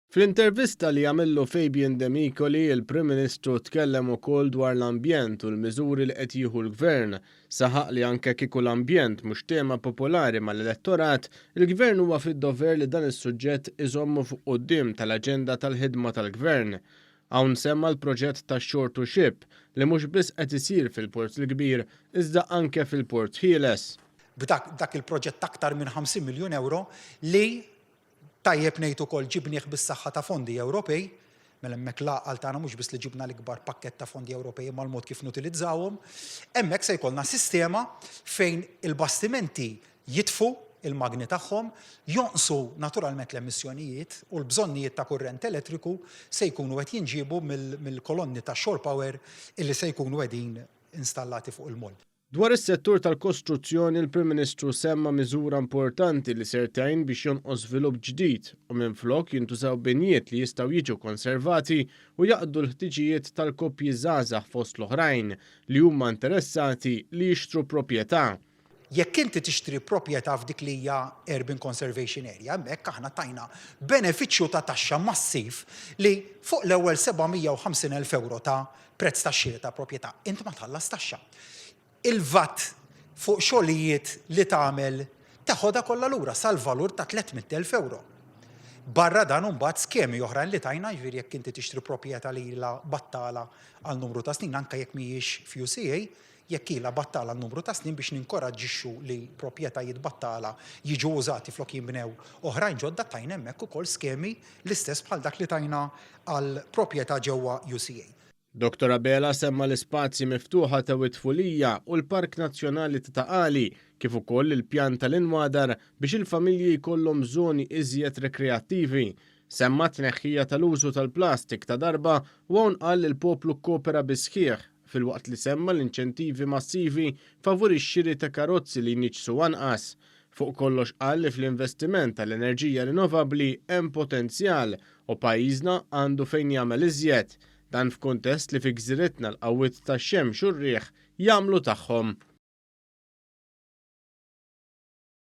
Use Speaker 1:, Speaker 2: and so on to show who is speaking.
Speaker 1: Fl-intervista li għamillu Fabian Demicoli, il-Prim Ministru tkellem ukoll dwar l-ambjent u l-miżuri li qed jieħu l-Gvern. Saħaq li anke kieku l-ambjent mhux tema popolari mal-elettorat, il-Gvern huwa fid-dover li dan is-suġġett iżommu fuq quddiem tal-aġenda tal-ħidma tal-Gvern. Hawn semma l-proġett ta' Shore to Ship li mhux biss qed isir fil-Port il-Kbir iżda anke fil-Port Ħieles.
Speaker 2: B'dak il-proġett ta' aktar minn 50 miljun ewro li Tajjeb ngħid ukoll ġibnieh bis-saħħa ta' fondi Ewropej, mela hemmhekk l-għaqal tagħna mhux biss li ġibna l-ikbar pakkett ta' fondi Ewropej imma l-mod kif nutilizzawhom. Hemmhekk se jkollna sistema fejn il-bastimenti jitfu il-magni tagħhom, jonqsu naturalment l-emissjonijiet u l-bżonnijiet ta' kurrent elettriku se jkunu qed jinġiebu mill-kolonni ta' shore power illi se jkunu qegħdin installati fuq il-moll.
Speaker 1: Dwar is-settur tal-kostruzzjoni l-Prim Ministru semma miżura importanti li ser tgħin biex jonqos żvilupp ġdid u minflok jintużaw binjiet li jistgħu jiġu konservati u jaqdu l-ħtiġijiet tal-koppji żgħażagħ fost l-oħrajn li huma interessati li jixtru proprjetà.
Speaker 2: Jekk inti tixtri proprjetà f'dik li hija Urban Conservation Area, hemmhekk aħna tajna benefiċċju ta' taxxa massiv li fuq l-ewwel 750,000 ewro ta' prezz tax-xiri ta' proprjetà, int ma tħallas taxxa. Il-VAT fuq xogħlijiet li tagħmel teħodha kollha lura sal-valur ta' 300,000 ewro. Barra dan imbagħad skemi oħrajn li tajna, jiġifieri jekk inti tixtri proprjetà li ilha battala għal numru ta' snin, anke jekk mhijiex f'UCA, jekk ilha battala għal numru ta' snin biex ninkoraġġixxu li proprjetajiet battala jiġu użati flok jinbnew oħrajn ġodda, tajna hemmhekk ukoll skemi l-istess bħal dak li tajna għal proprjetà ġewwa UCA.
Speaker 1: Dottor Abela semma l-ispazji miftuħa ta' Wied Fulija u l-Park Nazzjonali ta' Ta' Qali, kif ukoll il-pjan tal-Inwadar biex il-familji jkollhom żoni iżjed rekreattivi. Semma t-tneħħija tal-użu tal-plastik ta' darba u hawn qal li l-poplu kkopera bis-sħiħ, filwaqt li semma l-inċentivi massivi favur ix-xiri ta' karozzi li jniġġsu anqas. Fuq kollox qal li fl-investiment tal-enerġija rinnovabbli hemm potenzjal u pajjiżna għandu fejn jagħmel iżjed. Dan f'kuntest li fi gżiritna l-qawwiet tax-xemx u r-riħ jagħmlu tagħhom.